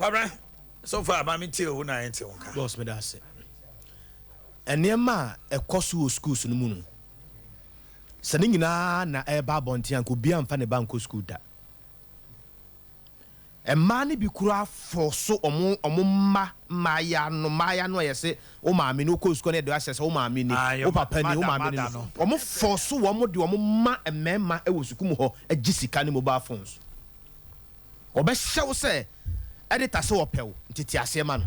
Kwabena, so far ma me tie wo na yɛnte wo nka. Boss, meda ase. Nneɛma a ɛkɔ so wɔ schools no mu no, sɛ ne nyinaa na ɛreba abɔnten a, nka obiara mfa ne ba nkɔ school da. Mmaa no bi koraa force wɔn wɔn mma mmaayewa no, mmaayewa no a yɛse wo maame ni, wokɔ sukuu a na yɛde wo ahyɛ sɛ wo maame ni, Ah, wo papa ni, wo mother, maame ni mother no, no. wɔn force wɔn de wɔn ma mmarima wɔ sukuu mu hɔ gye sika ne mobile phones. Wɔbɛhyɛ wo sɛ editor sɛ wɔpɛ wo nti te aseɛ ma no.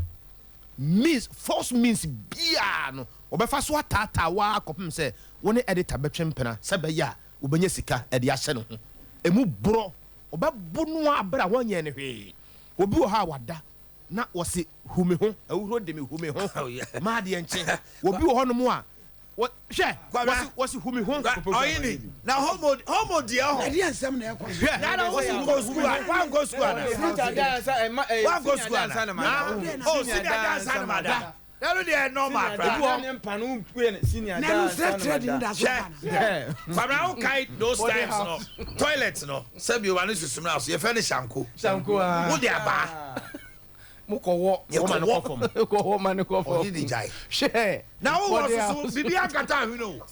Means, false means biara no wɔbɛfa so ataataa wo ara kɔpem sɛ wo ne editor bɛtwe mpena sɛ ɛbɛyɛ a wobɛnya sika de ahyɛ ne ho. Ɛmu borɔ, wɔbɛbo no ara berɛ a wɔnyɛɛ no hwee. Obi wɔ hɔ a wada na wɔse hu me ho, ahuhuro de me hu me ho, ma adeɛ nkye. Obi wɔ hɔnom a Wɔ hwɛ wɔsi wɔsi hu mi ho. Ɔyini na homo homo deɛ hɔ. Ɛdeɛ nsɛm na ɛkɔ so. Hwɛ na na wosi nkɔ sukuu a wa nkɔ sukuu ana. Wa nkɔ sukuu ana. O sini ada ansa na ma da. Ɛnu deɛ normal kora. Ebi wɔ mpa no mpue no sini ada ansa na ma da. Hwɛ Kwabena wo kae those times no toilet no sɛbi o wa ne susum na so yɛ fɛ ne shanko. Shanko aa. Wo de abaa. Mo kɔ wɔ. Wɔ ma no kɔ fam. Kɔ wɔ ma no kɔ fam. Ɔne ne gyae. Hwɛ. Na wo wɔ soso bibi ankata ahwene o.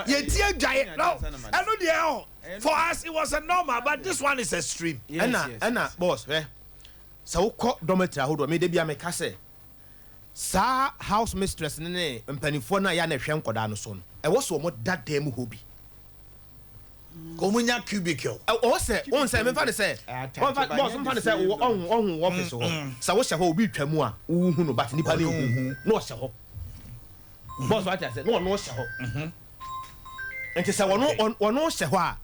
Yɛ ti adwae. No, ɛno deɛ ɔ for us it was a normal but this one is extreme. Ɛna ɛna boss hwɛ sɛ wokɔ dormitory ahodoɔ me da bi a meka sɛ saa house mistress no ne mpanimfoɔ no a yɛ a na ɛhwɛ nkɔdaa no so no ɛwɔ sɛ wɔn da dan mu hɔ bi. Wɔn nya cubicle. Ɔwɔ sɛ wɔn sɛ mefa ne sɛ wɔn fa boss mefa ne sɛ wɔ ɔho ɔho wɔ office hɔ sɛ wohyɛ hɔ obi twa mu a wohu no but nipa no nhu na ɔhyɛ hɔ boss wate ase na ɔno hyɛ hɔ nti sɛ wɔn wɔn hyɛ hɔ a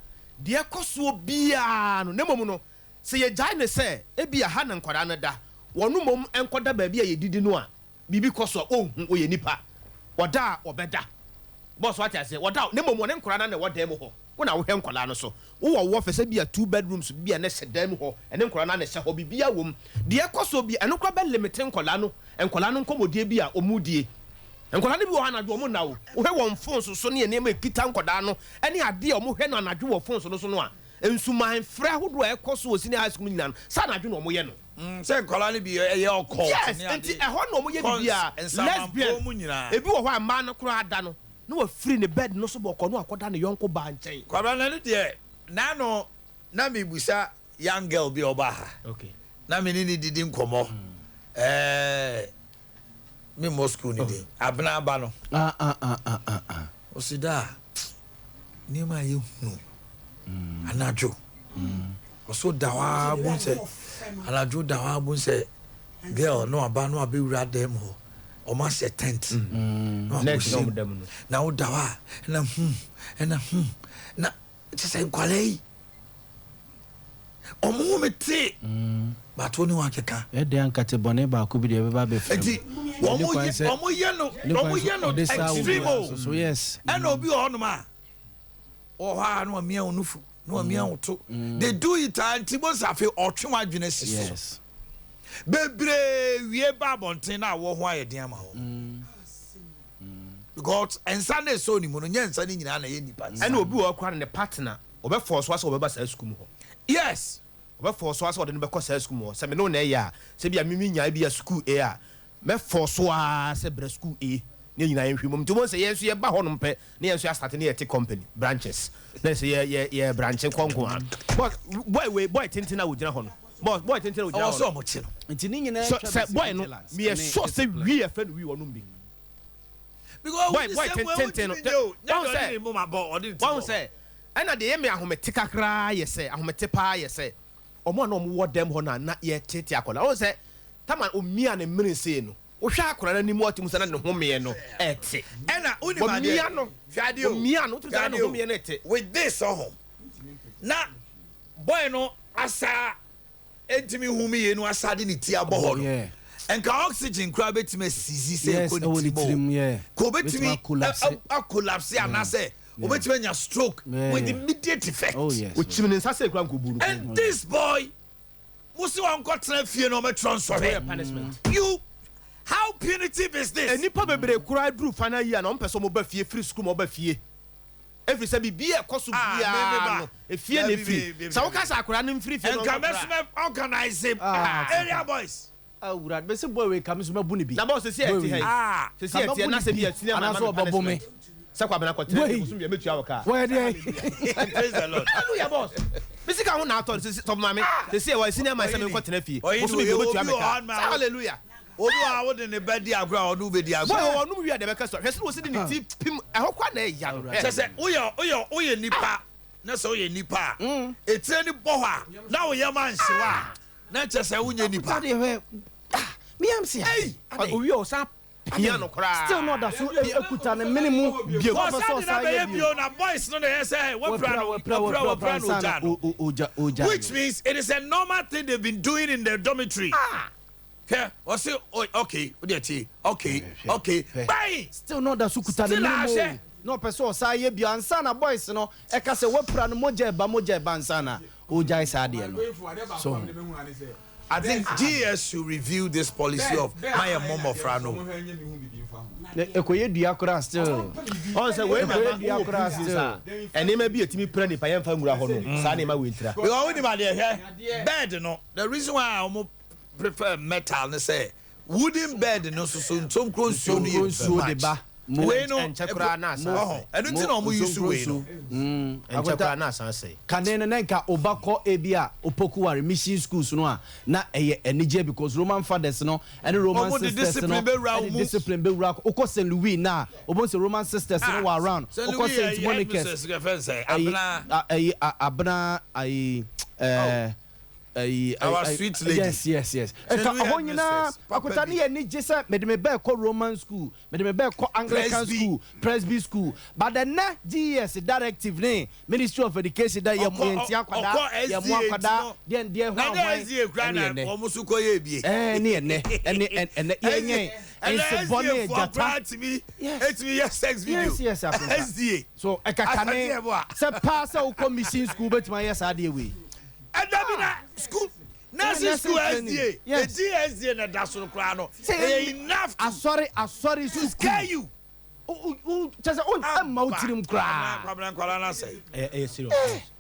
deɛ ɛkɔ soɔ biara no na mmom no sɛ yɛgyae ne sɛ ebi aha na nkwadaa no da wɔn mmom nkɔda baabi a yɛdidi no a biribi kɔ so a ɔnhu, ɔyɛ nipa, ɔda a ɔbɛda, boss wate aseɛ, ɔda a, na mmom ɔne nkwadaa no na ɛwɔ dan mu hɔ, wo na wohwɛ nkwadaa no so, wowɔ wo office ebia 2 bedrooms bi a na ɛhyɛ dan mu hɔ, ɛne nkwadaa no na ɛhyɛ hɔ, biribiara wɔ mu, deɛ ɛkɔ so bi, ɛno koraa bɛ limit nkwadaa no, nkwadaa no nkɔmmɔdie bi a wɔn die, nkwadaa no bi wɔ hɔ anadwo wɔn nna o, wohwɛ wɔn phones so ne nneɛma ɛkita nkwadaa no, ɛne adeɛ a wɔhwɛ no anadwo wɔ phones no so no a, nsumanfrɛ ahodoɔ a ɛkɔ so wɔ senior high school nyinaa no, saa anadwo na wɔyɛ no. Sɛ nkwadaa no bi ɛyɛ ɔkɔ. Yes, nti ɛhɔ na wɔyɛ biribiara. Lesbian, ebi wɔ hɔ a mmaa no koraa da no na wafiri ne bed no so bɔkɔ na wakɔda ne yɔnko baa nkyɛn. Kwabena na ne deɛ n'ano na mebusa young girl bi a ɔba ha. Na me ne ne didi nkɔmmɔ. Ɛɛ me mmɔ school ne din. Abena aba no. Ɔsi da nneɛma a yɛhunu anadwo. Ɔso da hɔ ara bu sɛ anadwo da hɔ ara bu sɛ girl no aba no abɛwura dan mu hɔ. Ɔmo ahyɛ tent. Na wakɔhyɛ mu. Na woda hɔ a ɛna ɛna na kyɛ sɛ nkwadaa yi ɔmo ho me te bato ne wɔn akeka. Ɛdɛ ankate bɔne baako bi deɛ ɛbɛba abɛfra mu. Nti wɔn yɛ no extreme o. Yes. Ɛna obi wɔ hɔnom a wɔ hɔ a na wɔmia wɔn nufu na wɔmia wɔn to. They do it a nti mo nsa afei ɔtwe wɔn adwene si so. Bebree wie ba abɔnten na awɔ ho ayɛ den ama wɔn. Because nsa na ɛsɔ ne mu no nyɛ nsa no nyinaa na ɛyɛ nipa nsa. Ɛna obi wɔ hɔ koraa ne partner ɔbɛfɔ so asɛ ɔbɛba saa sukuu mu hɔ. Ɔbɛfɔ so asɛ ɔde no bɛkɔ saa sukuu mu hɔ sɛ me ne wo na ɛyɛ a sɛ bi a mimi nya bi a sukuu A a mɛfɔ so a sɛ brɛ sukuu A ne nyinaa yɛnhwɛ mu nti wɔn sɛ yɛn nso yɛba hɔ nom pɛ ne yɛn nso yɛasate ne yɛte company branches na sɛ yɛ yɛ yɛ branch nkɔnko a boy boy wei boy tenten a wogyina hɔ no boy boy tenten a wogyina hɔ no. Ɔwɔ sɛ ɔmo kye no. Nti ne nyinaa twa sɛ boy no meyɛ sure sɛ wi yɛ fɛ no wi wɔnom bi. Because boy boy tenten no wɔn sɛ wɔn sɛ ɛna deɛ yɛ mi ahomete kakra yɛ sɛ ahomete paa yɛ sɛ ɔmo a na ɔmo wɔ dɛm hɔ na na yɛ tete akɔla wɔn sɛ tama omia ne mmiri see no wohwɛ akɔla n'anim ɔte mu sɛ na ne ho meɛ no ɛte. Ɛna wonim adeɛ omia no omia no wotu sɛ na ne ho meɛ no ɛte. With this ɔho na boy no asa ntumi hu mi yie no asa de ne ti abɔ hɔ no nka oxygen koraa bɛtumi asisi sɛ ɛkɔ ne tirim o ka obɛtumi acollapse anaasɛ obɛtumi anya stroke with immediate effect. Oh, yes. Okyim ne nsa sɛ ekura nkɔbu no. And this boy mo si wɔn nkɔ tena fie na ɔmɛtwerɛ nsɔhwɛ. Punishment. You, how punitive is this? Nipa bebree koraa duru final year na wɔn pɛ sɛ wɔn ba fie firi sukuu ma wɔn ba fie. Ɛfiri sɛ biribi a ɛkɔ so Ah, me- me biara ba. no, efie na Dabi, efiri. me- me- Sɛ woka sɛ akwadaa no mfiri fie na Nka ɔnkɔ koraa. mɛsoma organize Ah, area boys. Awurade, bɛsɛ boy wei ka me so mɛbu ne bi. Na bɔs sisi ɛte ha yi. Ah. Sisi ɛte na sɛ bi ɛte na ma Anaasɛ ma me ɔbɛbo me. punishment. Sɛ Kwabena kɔtena Wei. fie bosom bia mɛtua wɔ kaa. Wɔyɛ deɛ. Praise the Lord. Hallelujah boss. Me sika ho na atɔ no sisi sɔfo maame. Sisi ɛwɔ senior man sɛ me nkɔtena fie. Ɔyi ni, Bosom bia obi mɛtua me wɔ kaa. hɔ ma- Sɛ hallelujah. Obi wɔ a wode ne ba di agorɔ a ɔne wo bɛdi Boy agorɔ. ɔnom wie a deɛ bɛka so. Hwɛ sɛ wɔsi de ne ti pim ɛhɔ kora na ɛya no. Kyɛ sɛ woyɛ nipa na sɛ woyɛ nipa a etire ni bɔ hɔ a na wo yam anhyew a na kyɛ sɛ wonyɛ nipa. Akota deɛ hwɛ. Ah, meyam se Ei! Owie a ɔsan pia no koraa. Still na ɔda so ekuta ne mene mu. Bio. Ɔpɛ sɛ Ɔsan de na ɔsan yɛ bɛyɛ bio na boys no na ɛyɛ sɛ wɔpira no Wɔpira, wɔpira wɔpira, wɔpira no ansa ogya na no. ogya Which means it is a normal thing they've been doing in the dormitory. Hwɛ, ɔse oh, okay, o deɛ tie, okay, bye. Still na ɔda so kuta ne Still mene mu. ahyɛ. Na ɔpɛ sɛ ɔsan yɛ bio ansa na boys no ɛka sɛ wɔpira no, mogya ɛba, mogya ɛba, ansa na ogyae saa adeɛ no. So I think GES should review this policy of my mmɔfra no. Ɛkɔyɛ dua koraa still. Ɔn sɛ wei na Ɛkɔyɛ ma dua wowɔ koraa prisons still. a ɛnneɛma bi a ɛtumi pira nipa yɛmfa nwura hɔ no, saa nneɛma wei ntira. Because when you hwɛ bed no, the reason why I prefer metal ne sɛ wooden bed no so so ntonkuro nsuo no Ntonkuro yɛ nsuo too de much. ba. Wei no Ɛnkyɛ koraa na asan ɔhɔ ɛno nti na ɔmo use wei no. Ɛnkyɛ koraa na asan sɛe. Kane no na nka ɔba kɔ ebi a Opokuware mission schools no a na ɛyɛ anigye because Roman fathers no ɛne Roman Ɔmo de sisters no discipline bɛwura wo ɛde mu. Discipline bɛwura. Wokɔ St Louis na wobɛhu sɛ Roman sisters no wɔ around. St. Wokɔ Louis St ɛyi Monica's headmistress kɛfɛ nsɛ ɛyi Abena. ɛyi Abena ayi ɛyi Our sweet lady. Yes, St. ɛka Louis ɔhɔ nyinaa headmistress, papa akota bi. ne yɛ ani gye sɛ mede me bɛɛ kɔ Roman school, mede me bɛɛ kɔ Anglican Presby. school, Presby school, but the nɛ GES directive ne Ministry of Education dɛ yɛ yɛn ti akwadaa Ɔkɔ yɛ mu SDA akwadaa no. deɛ deɛ ho Na de ahwan SDA kura ɛne na yɛ nɛ wɔn nso kɔ yɛ ebie. Ɛɛ ne yɛ nɛ ɛne ɛnɛ yɛnyɛ nsebɔ ne SDA foɔ gyata. koraa tumi Yes. etumi yɛ sex video. Yes, Akonta. SDA. So ɛkakane Asante Eboa. sɛ paa sɛ wokɔ mission school bɛtumi ayɛ saa adeɛ wei. Ɛda bi na school nursing nursing school training. SDA. Edi SDA na da soro koraa no. Sɛ Ɛyɛ enough to asɔre asɔre to school scare you. Kyɛ sɛ ɛmma wo tirim koraa. Kwabena nkwalaa na sɛ. Ɛyɛ serious.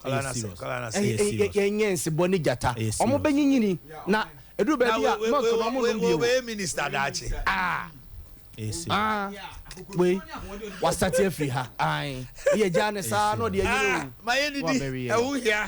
Kwalaa Ɛyɛ na sɛ. serious. Kwalaa na sɛ. Ɛyɛ serious. Yɛnyɛ nsebɔ ne gyata. Ɛyɛ serious. Ɔmo bɛnyinyini na ɛduru Na baabi a we milk we no ɔmo we nom we bio. we minister daakye. Ah. Ɛyɛ serious. Ah, wei wasate afiri ha ae yɛ gya ne saa na ɔde Ah, anyini o. ma yɛ didi Wa bɛwi yɛ. ɛho hia.